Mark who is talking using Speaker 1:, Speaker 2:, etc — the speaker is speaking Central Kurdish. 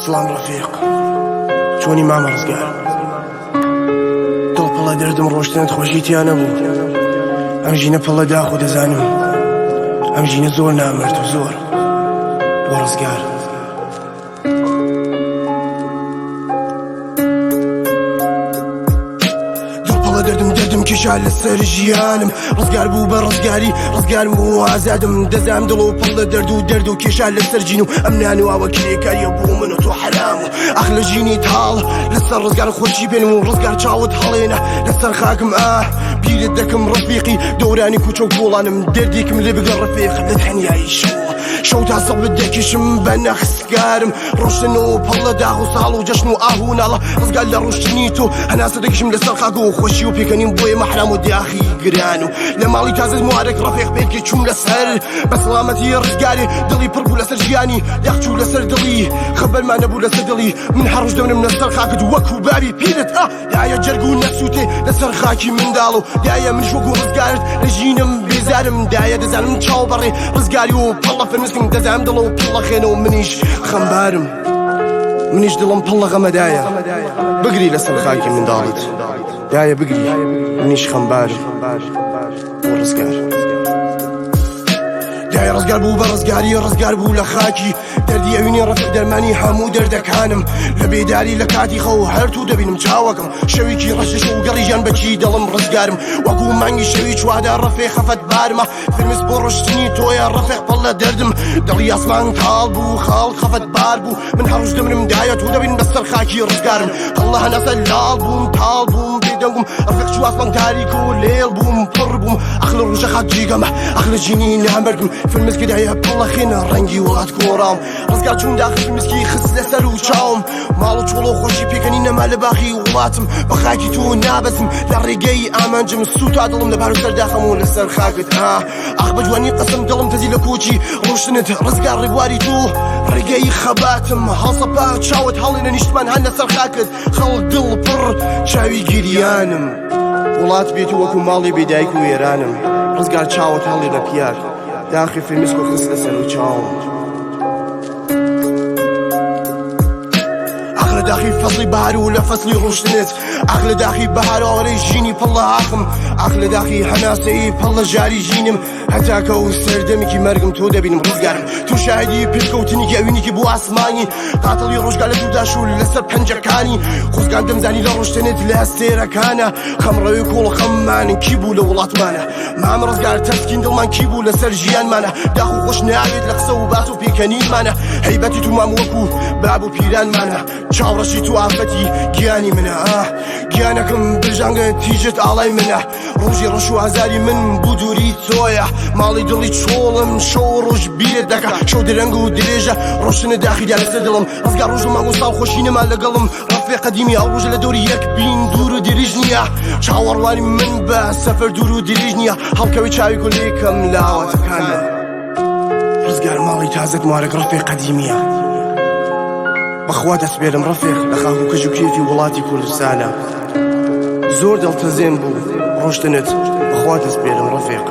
Speaker 1: سڵام ڕەفیق چۆنی مامە ڕزگار دڵ پڵە دەردم ڕۆشتنت خۆشی تیا نەبوو ئەم ژینە پڵە داخ و دەزانم ئەم ژینە زۆر نامرد و زۆر بۆ ڕزگار. دڵ دەردم دەردم کێشا لەسەر ژیانم ڕزگار بوو بە ڕزگاری ڕزگارم بوو ئازادم دەزام دڵ و پڵ لە دەرد و دەرد و کێشا لەسەر ژین و ئەم نان و ئاوە کرێکاریە بۆ من و تۆ حەرام و ئاخ لە ژینی تاڵ لەسەر ڕزگار خۆشی بێنم و ڕزگار چاوت هەڵێنە لەسەر خاکم ئاه بیرت دەکەم ڕەفیقی دەورانی کوچە و کۆڵانم دەردێکم لێ بگە ڕەفیق لە تەنیایی شەو شەو تا سەبت دەکێشم بە نەخسکارم ڕۆشتن و پەڵە داغ و ساڵ و جەشن و ئاه و ناڵە ڕزگار لە ڕۆشتنی تۆ هەناسە دەکشم لەسەر خاک و خۆشی و پێکەنیم بۆیە مەحرام و داخی گران و لە ماڵی تازە موارەک ڕەفیق پێکی چووم لەسەر بە سەڵامەتی ڕزگاری دڵی پڕ بوو لەسەر ژیانی یاخ چوو لەسەر دڵی خەبەرمان نەبوو لەسەر دڵی من هەر ڕۆژ دەمرم لەسەر خاکت وەکو بابی پیرت ئا دایە جەرگ و نەسووتێ لەسەر خاکی منداڵ و دایە منش وەکو ڕزگارت لە ژینم بێزارم دایە دەزانم چاو بەڕێ ڕزگاری و پەڵە فرمسکم دەزانم دڵ و پەڵە خێنە و منیش خەمبارم منیش دڵم پڕ لە غەمەدایە بگری لەسەر خاکی منداڵت دایە بگری منیش خەمبارم بۆ ڕزگار. دایە ڕزگار بوو بە ڕزگاری ڕزگار بوو لە خاکی دەردی ئەوینی ڕەفیق دەرمانی هەموو دەردەکانم لە بێداری لە کاتی خەو هەر تو دەبینم چاوەکەم شەوێکی ڕەش شەو گەڕی ژیان بەچی دڵم ڕزگارم وەکو مانگی شەوی چوادا ڕەفێ خەفەت بارمە فرمس بۆ ڕشتنی تۆیە ڕەفێق پڕ لە دەردم دڵی ئاسمان تاڵ بوو خاڵ خەفەت بار بوو من هەر ڕۆژ دەمرم دایە تۆ دەبین بەسەر خاکی ڕزگارم هەڵە هەناسە لاڵ بووم تاڵ بووم بێدەنگم ڕفیق چوو ئاسمان تاریک و لێڵ بووم پڕ بووم ئەخ لە ڕۆژە خاک جیگەمە ئەخ لە ژینی نامەردم فرمسکی دایە پڕ لە خێنە ڕەنگی وڵات گۆڕاوم ڕزگار چوون داخ فرمسکی خست لەسەر و چاوم ماڵ و چۆڵ و خۆشی پێکەنی نەما لە باخی وڵاتم بە خاکی تۆ نابەزم لە ڕێگەی ئامانجم سووتا دڵم لە بار و سەر داخەم و لەسەر خاکت ها ئاخ بە جوانی قەسم دڵم تەزی لە کۆچی ڕۆشتنت ڕزگار ڕێبواری تۆ ڕێگەی خەباتم هەڵسەپا چاوت هەڵێنە نیشتمان هەر لەسەر خاکت خەڵک دڵ پڕ چاوی گریانم وڵات بێت وەکو ماڵی بێدایک و وێرانم ڕزگار چاوت هەڵێنە پیاک داخی فرمسک و خست لەسەر و چاوم ئاخ لە داخی فەسڵی بەهار و لە فەسڵی ڕۆشتنت ئاخ لە داخی بەهار ئاوارەی ژینی پڕ لە ئاخم ئاخ لە داخی هەناسەی پڕ لە ژاری ژینم هەتاکە و سەردەمێکی مەرگم تۆ دەبینم ڕزگارم تۆ شاهدی پێشکەوتنێکی ئەوینێکی بۆ ئاسمانی قاتڵی ڕۆژگار لە دوودا شوو لەسەر پەنجەکانی خۆزگان دەمزانی لە ڕۆشتنت لە ئەستێرەکانە خەمڕەوی کوڵ خەممان کی بوو لە وڵاتمانە مام ڕزگار تەسکین دڵمان کی بوو لەسەر ژیانمانە داخ و خۆش ناوێت لە قسە و باس و پێکەنینمانە هەیبەتی تو مام وەکو باب و پیرانمانە چاوڕەشی تو ئافەتی گیانی منە ئاه گیانەکەم برژانگە تیژت ئاڵای منە ڕۆژی ڕەش و ئازاری من بوو دووری تۆیە ماڵی دڵی چۆڵم شەو ڕۆژ بیرت دەکا شەو درەنگ و درێژە ڕۆشنە داخی دا لەسەر دڵم ڕزگار ڕۆژ و مانگ و ساڵ خۆشی نەما لەگەڵم ڕەفیق قەدیمی ئەو ڕۆژە لە دەوری یەک بین دوور و درێژ نییە چاوەڕوانی من بە سەفەر دوور و درێژ نییە هەڵکەوی چاوی گوڵێکم لە ئاواتەکانە ڕزگار ماڵی تازەت موارەک ڕەفیق قەدیمیە بەخوا دەسپێرم ڕەفیق لە خاک و کەژ و کێفی وڵاتی کوردستانە زۆر دڵتەزێن بوو ڕۆشتنت بەخوا دەسپێرم ڕەفیق.